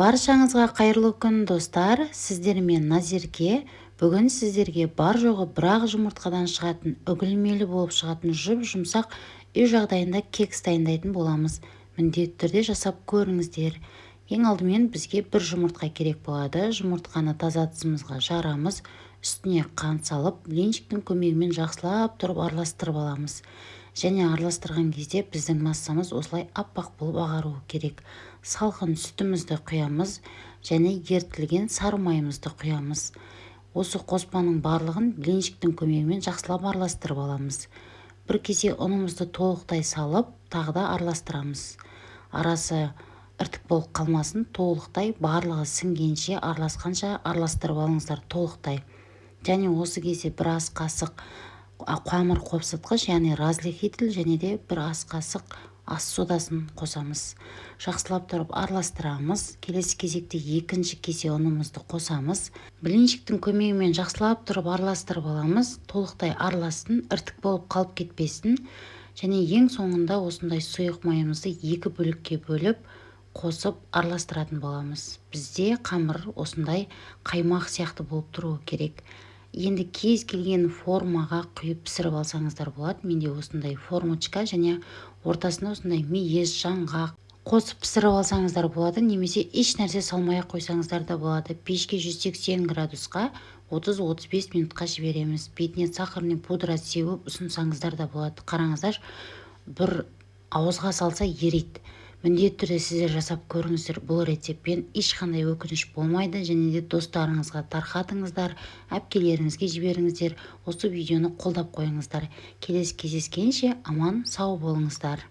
Баршаңызға қайырлы күн, достар! Сіздермен Назерке. Бүгін сіздерге бар-жоғы бір-ақ жұмыртқадан шығатын, үгілмелі болып шығатын жұп-жұмсақ үй жағдайында кекс дайындайтын боламыз. Міндетті түрде жасап көріңіздер. Ең алдымен бізге бір жұмыртқа керек болады. Жұмыртқаны таза ыдысымызға жарамыз, үстіне қант салып, блинчиктің көмегімен жақсылап тұрып араластырып аламыз. Және араластырған кезде біздің массамыз осылай аппақ болып ағаруы керек. Салқын сүтімізді құямыз және ерітілген сары майымызды құямыз. Осы қоспаның барлығын блинчиктің көмегімен жақсылап араластырып аламыз. Бір кесе ұнымызды толықтай салып, тағы да араластырамыз. Арасы іртік болып қалмасын, толықтай барлығы сіңгенше, араласқанша араластырып алыңыздар толықтай. Және осы кезде бір ас қасық қамыр қопсытқыш, яғни разрыхлитель, және де бір ас қасық ас содасын қосамыз. Жақсылап тұрып араластырамыз. Келесі кезекте екінші кесе ұнымызды қосамыз. Блинчиктің көмегімен жақсылап тұрып араластырып аламыз. Толықтай аралассын, іртік болып қалып кетпесін. Және ең соңында осындай сұйық майымызды екі бөлікке бөліп қосып араластыратын боламыз. Бізде қамыр осындай қаймақ сияқты болып тұруы керек. Енді кез келген формаға құйып пісіріп алсаңыздар болады. Менде осындай формочка, және ортасына осындай мейіз, жаңғақ қосып пісіріп алсаңыздар болады немесе еш нәрсе салмай ақ қойсаңыздар да болады. Пешке 180 градусқа 30-35 минутқа жібереміз. Бетіне сахарный пудра сеуіп ұсынсаңыздар да болады. Қараңыздар, бір ауызға салса, ериді. Міндетті түрде сіздер жасап көріңіздер. Бұл рецептпен ешқандай өкініш болмайды. Және де достарыңызға тарқатыңыздар, әпкелеріңізге жіберіңіздер, осы видеоны қолдап қойыңыздар. Келесі кездескенше аман сау болыңыздар!